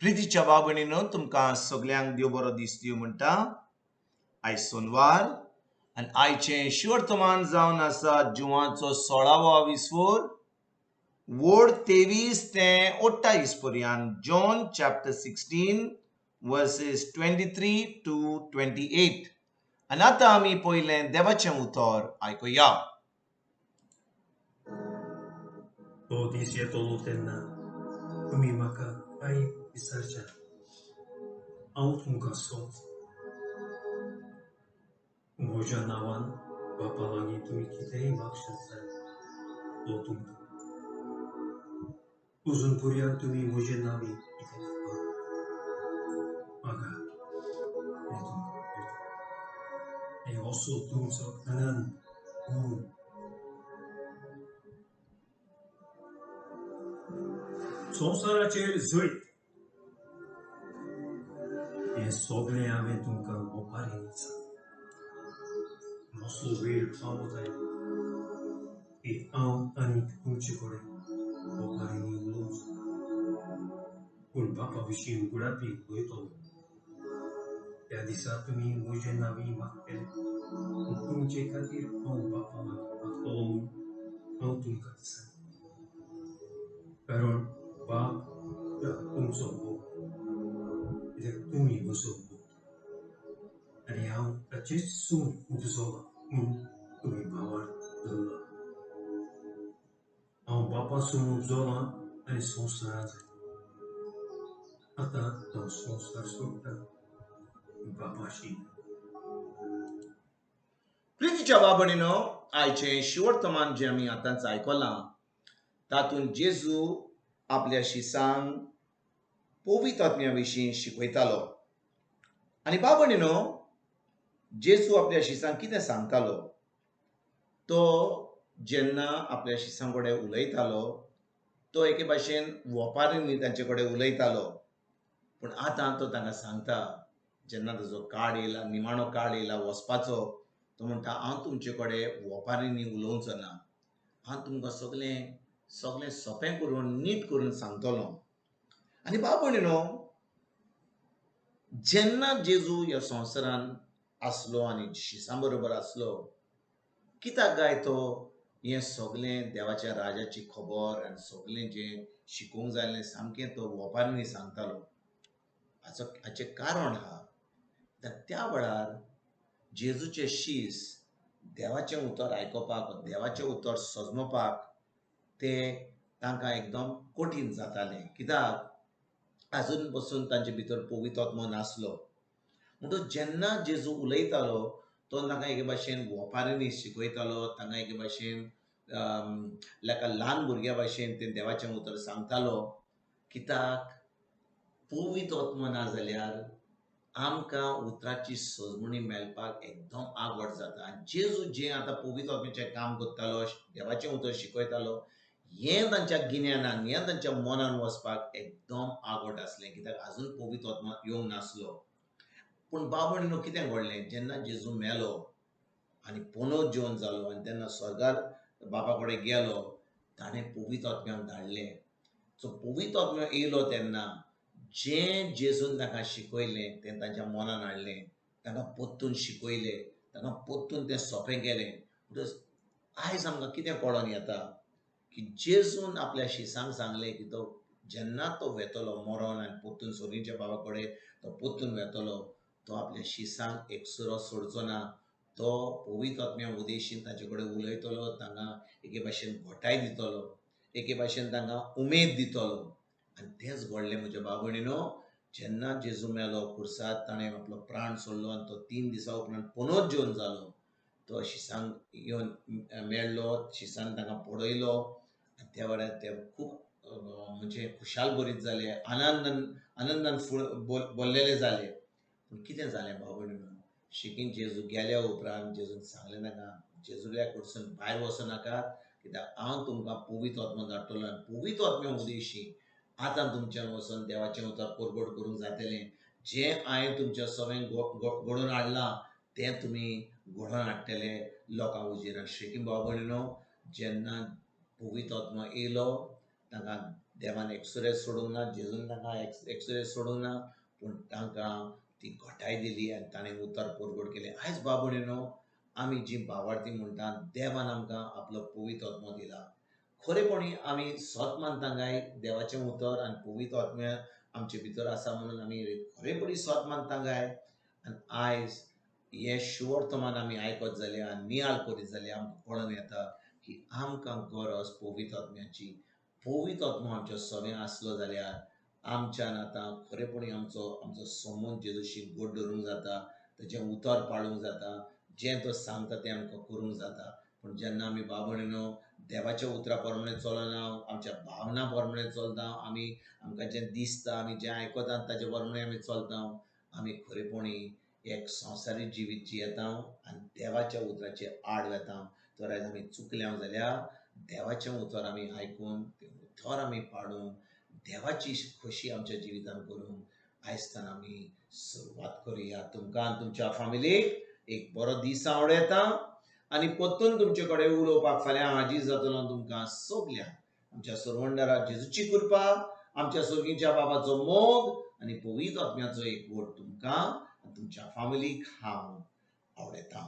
प्रितीच्या भाव भयणीनो, तुमकां सगल्यांक देव बरो दीस दिवं म्हणटा. आयज सोनवार आनी आयचें शिवर्तमान जावन आसा जुवाचो 16वो विस्वोर, वोड 23 ते 28 पर्यंत. John chapter 16 verses 23 to 28. आनी आतां आमी पयलें देवाचें उतर आयकुया. तो दीस येतलो तेन्ना तुमी म्हाका कांय विचारच्या. हांव तुमकां सोद म्हज्या नांवान बापा लागीं तुमी कितेंय मागशात जाल्यार तो तुमकां. अजून पर्यंत तुमी म्हजे नांवी कितें मागात आनी तुमकां मेळटलें. आनी असो तुमचो आनंद गुण. संवसाराचेर जैत हें सगळें हांवें तुमकां ओपारींनी सांगलें. असलो वेळ पावत आयलो की हांव आनीक तुमचे कडेन ओपारींनी उलोवचो, पूण बापा विशीं उगडापी उलयतलो. त्या दिसा तुमी म्हजे नांवी मागतले, पूण तुमचे खातीर हांव बापा लागीं मागतलो म्हूण हांव तुमकां सांगता. कारण बाप तुमचो मोग, कित्याक तुमी म्हजो मोग आनी हांव ताचेच सून उपजला म्हूण तुमी भावार धरला. हांव बापासून उपजला आनी संवसारांत जाय. आतां हांव संवसार सोडटा बापाशी. प्रितीच्या भाव भयणीनो, आयचें शिवर्तमान जें आमी आतांच आयकलां तातूंत जेजू आपल्या शिसांक पवित्र आत्म्या विशीं शिकयतालो. आनी भाव भयणीनो, जेजू आपल्या शिसांक कितें सांगतालो? तो जेन्ना आपल्या शिसां कडेन उलयतालो तो एके भाशेन वोपारींनी तांचे कडेन उलयतालो. पूण आतां तो तांकां सांगता, जेन्ना ताजो काळ येयला, निमाणो काळ येयला वचपाचो, तो म्हणटा हांव तुमचे कडेन वोपारींनी उलोवचो ना, हांव तुमकां सगळें सगळें सोंपें करून नीट करून सांगतलो. आनी भाव भयणीनो, जेन्ना जेजू ह्या संवसारान आसलो आनी शिसां बरोबर आसलो, कित्याक काय तो हें सगळें देवाच्या राजाची खबर आनी सगळें जें शिकोवंक जाय सामकें तो वोपारींनी सांगतालो? हाचें कारण आहा, त्या वेळार जेजूचे शीस देवाचें उतर आयकुपाक, देवाचें उतर सजमोवपाक ते तांकां एकदम कठीण जातालें. कित्याक आजून पसून तांचे भितर पवित्र आत्मो नासलो. म्हणटकच जेन्ना जेजू उलयतालो तो तांकां एके भाशेन वोपारींनी शिकयतालो, तांकां एके भाशेन लेका ल्हान भुरग्या भाशेन ते देवाचें उतर सांगतालो. कित्याक पवित्र आत्मो ना जाल्यार आमकां उतराची सजमणी मेळपाक एकदम आवड जाता. आनी जेजू जें आतां पवित्र आत्म्याचें काम करतालो, देवाचें उतर शिकयतालो, हें तांच्या गिन्यानान, हें तांच्या मनान वचपाक एकदम आवड आसलें. कित्याक आजून पवित्र आत्मो येवंक नासलो. पूण भाव भयणीनो, कितें घडलें, जेन्ना जेजू मेलो आनी पुनोत जेवन जालो आनी तेन्ना स्वर्गार बापा कडेन गेलो, ताणें पवित्र आत्म्याक धाडलें. सो पवित्र आत्म्या येयलो तेन्ना जें जेजून तांकां शिकयलें तें तांच्या मनान हाडलें, तांकां परतून शिकयलें, तांकां परतून तें सोंपें केलें. म्हणटकच आयज आमकां कितें कळोन येता की जेजून आपल्या शिसांक सांगलें की तो जेन्ना तो वेतलो मरोन आनी परतून सोरीच्या बाबा कडेन तो परतून वेतलो, तो आपल्या शिसांक एकसुरो सोडचो ना, तो पवित्र आत्म्या उदेशीन तांचे कडेन उलयतलो, तांकां एके भाशेन घटाय दितलो, एके भाशेन तांकां उमेद दितलो. आनी तेंच घडलें म्हज्या भाव भयणीनो. जेन्ना जेजू मेलो खुर्सार, ताणें आपलो प्राण सोडलो आनी तो 3 दिसां उपरांत पुनोत जेवन जालो. तो शिसांक येवन मेळ्ळो, शिसान तांकां पळयलो आनी त्या वेळार ते खूब म्हणजे खुशाल भरीत जाले, आनंदान आनंदान बोल्लेले जाले. पूण कितें जालें भाव भयणीनो, शिकीन जेजू गेल्या उपरांत जेजून सांगलें तांकां, जेजूल्या कडसून भायर वचूं नाकात, कित्याक हांव तुमकां पवित्र आत्मो धाडटलो आनी पवित्र आत्म्या उदेशी आतां तुमच्यान वचून देवाचें उतर परगट करूंक जातलें. जें हांवें तुमच्या सगळें घडोवन हाडलां तें तुमी घडोवन हाडटले लोकां उजेर. आनी शेकीं भाव भयणीनो, जेन्ना पवित्र आत्मो येयलो तांकां देवान एक्सरे सोडूंक ना, जेजून तांकां एक्सरे सोडूंक ना, पूण तांकां ती घटाय दिली आनी ताणें उतर परगट केलें. आयज बाबणीनो आमी जी भावार्थी म्हणटा देवान आमकां आपलो पवित्र आत्मो दिला. खरेपणी आमी सत मानता काय देवाचें उतर आनी पवित्र आत्म्या आमचे भितर आसा म्हणून आमी खरेपणी सत मानता काय? आनी आयज हें शुवर्तमान आमी आयकत जाल्यार आनी नियाळ करीत जाल्यार आमकां कळोन येता की आमकां गरज पवित्र आत्म्याची. पवित्र आत्मो आमच्या सवें आसलो जाल्यार आमच्यान आतां खरेपणी आमचो आमचो संबंद जेजूशी गोड दवरूंक जाता, तेजें उतर पाळूंक जाता, जें तो सांगता तें आमकां करूंक जाता. पूण जेन्ना आमी बाबणीनो देवाच्या उतरा प्रमाणे चलना, आमच्या भावना प्रमाणे चलता, आमी आमकां जें दिसता आमी जें आयकता ताजे प्रमाणे आमी चलता, आमी खरेपणी एक संवसारीक जिवीत जियेता आनी देवाच्या उतराचे आड वेता. तर आयज आमी चुकल्या जाल्यार देवाचें उतर आमी आयकून तें उतर आमी पाडून देवाची खोशी आमच्या जिवितान करून आयजतान आमी सुरवात करुया. तुमकां आनी तुमच्या फामिलीक एक बरो दीस आवडयता आनी परतून तुमचे कडेन उलोवपाक फाल्यां हाजीर जातलो. तुमकां सगल्यांक आमच्या सरवंडरा जेजूची कृपा, आमच्या सर्गीच्या बाबाचो मोग आनी पवित्र आत्म्याचो एकवट तुमकां आनी तुमच्या फामिलीक हांव आवडयता.